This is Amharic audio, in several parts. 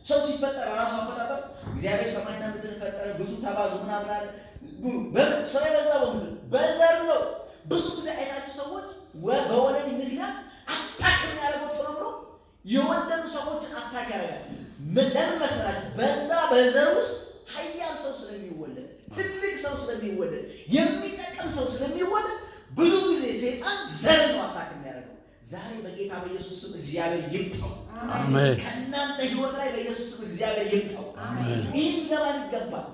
ሰው ሲፈጠር ራሱ አፈጣጠር እግዚአብሔር ሰማይና ምድር ፈጠረ፣ ብዙ ተባዙ ምናምን አለ። በምን ሰው የበዛው በምንድን ነው? በዘር ነው። ብዙ ጊዜ አይታችሁ ሰዎች በወለድ ምክንያት attack የሚያደርገው ቶሎ ብሎ የወለዱ ሰዎችን attack ያደርጋል። ለምን መሰላችሁ? በዛ በዘር ውስጥ ኃያል ሰው ስለሚወለድ፣ ትልቅ ሰው ስለሚወለድ፣ የሚጠቅም ሰው ስለሚወለድ ብዙ ጊዜ ሰይጣን ዘር ነው attack የሚያደርገው። ዛሬ በጌታ በኢየሱስ ስም እግዚአብሔር ይምጣው። አሜን። ከእናንተ ህይወት ላይ በኢየሱስ ስም እግዚአብሔር ይምጣው። አሜን። ይህን ሊገባን ይገባል።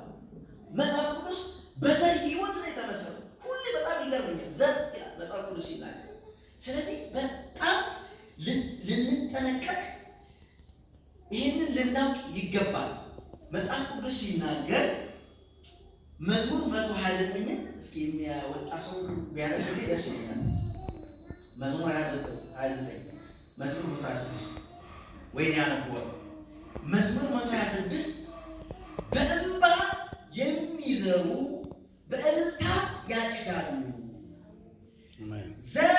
መጽሐፍ ቅዱስ በዘር ህይወት ነው የተመሰረተው። ሁሌ በጣም ይገርመኛል። ዘር ይላል መጽሐፍ ቅዱስ ሲናገር። ስለዚህ በጣም ልንጠነቀቅ፣ ይህንን ልናውቅ ይገባል። መጽሐፍ ቅዱስ ሲናገር መዝሙር 129ን እስኪ የሚያወጣ ሰው ቢያነብልኝ ደስ ይለኛል። መዝሙር 29፣ መዝሙር 126 ወይኔ ያነበዋል። መዝሙር 126 በእንባ የሚዘሩ በእልልታ ያጭዳሉ። አሜን። ዘር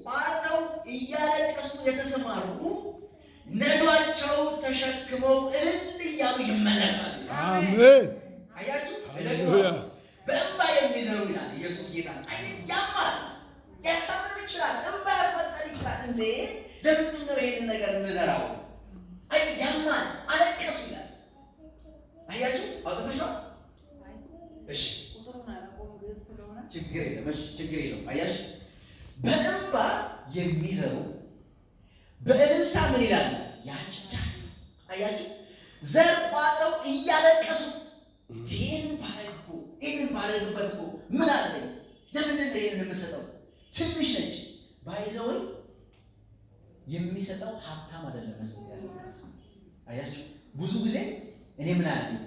ቋጥረው እያለቀሱ የተሰማሩ ነዷቸው ተሸክመው እልል እያሉ ይመለሳሉ። አሜን። አያችሁ? ሃሌሉያ። በእንባ የሚዘሩ ይላል ኢየሱስ ጌታ። አይ ያማል፣ ሊያስታምም ይችላል፣ እንባ ያስመጣል ይችላል። እንዴ ለምንድን ነው ይሄንን ነገር የምዘራው? አይ ያማል፣ አለቀሱ ይላል። አያችሁ? አውጥተሽዋል? እሺ። ቁጥሩን አላውቀውም፣ ግዕዝ ስለሆነ። ችግር የለም። እሺ ችግር የለውም። አያሽ፣ በእንባ የሚዘሩ በእልልታ ምን ይላሉ? ያጭዳሉ። አያችሁ፣ ዘር ቋጥረው እያለቀሱ ይህን ባረግ እኮ፣ ይህንን ባረግበት እኮ ምን አለኝ? ለምንድን ነው ይህንን የምሰጠው? ትንሽ ነች። By the way የሚሰጠው ሀብታም አይደለም መስጠት ያለበት። አያችሁ፣ ብዙ ጊዜ እኔ ምን አለኝ፣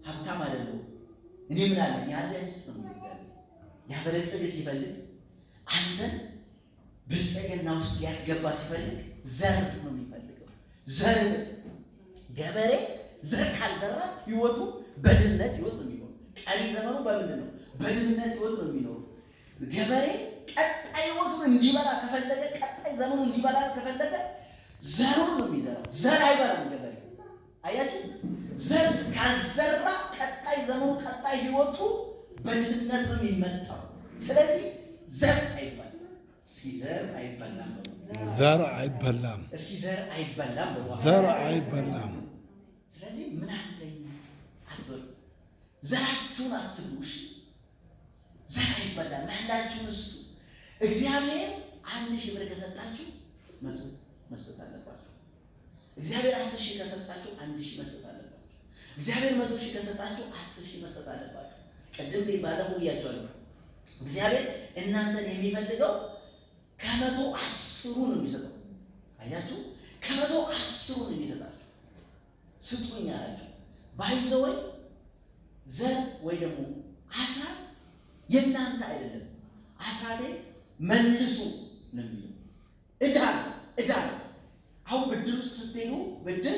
ሀብታም አይደለሁም፣ እኔ ምን አለኝ፣ ያለህን ስጥ ነው የሚለው እግዚአብሔር። ያበለጸገ ሲፈልግ፣ አንተን ብልጽግና ውስጥ ሊያስገባ ሲፈልግ ዘር ነው የሚፈልገው። ዘር፣ ገበሬ ዘር ካልዘራ ህይወቱ በድህነት ህይወት ነው የሚኖረው። ቀሪ ዘመኑ በምንድን ነው? በድህነት ህይወት ነው የሚኖረው። ገበሬ ቀጣይ ህይወቱን እንዲበላ ከፈለገ፣ ቀጣይ ዘመኑ እንዲበላ ከፈለገ ዘሩን ነው የሚዘራው። ዘር አይበላም ገበሬ። አያችሁ፣ ዘር ካልዘራ ቀጣይ ዘመኑ፣ ቀጣይ ህይወቱ በድህነት ነው የሚመጣው። ስለዚህ ዘር አይበላም። እስኪ ዘር አይበላም በሉ። ዘር አይበላም። እስኪ ዘር አይበላም በሉ። ዘር አይበላም። ስለዚህ ምን አለኝ አትበሉ። ዘራችሁን አትብሉ። እሺ፣ ዘር አይበላም። ያላችሁን ስጡ። እግዚአብሔር 1,000 ብር ከሰጣችሁ 100 መስጠት አለባችሁ። እግዚአብሔር 10,000 ከሰጣችሁ 1,000 መስጠት አለባችሁ። እግዚአብሔር 100,000 ከሰጣችሁ 10,000 መስጠት አለባችሁ። ቅድም ባለፈው ብያቸዋለሁ። እግዚአብሔር እናንተን የሚፈልገው ከመቶ አስሩ ነው የሚሰጠው። አያችሁ፣ ከመቶ አስሩ ነው የሚሰጣችሁ። ስጡኝ አላችሁ። By the way ዘር ወይ ደግሞ አስራት የእናንተ አይደለም። አስራቴ መልሱ ነው የሚለው። ዕዳ ነው፣ ዕዳ ነው። አሁን ብድር ውስጥ ስትሄዱ ብድር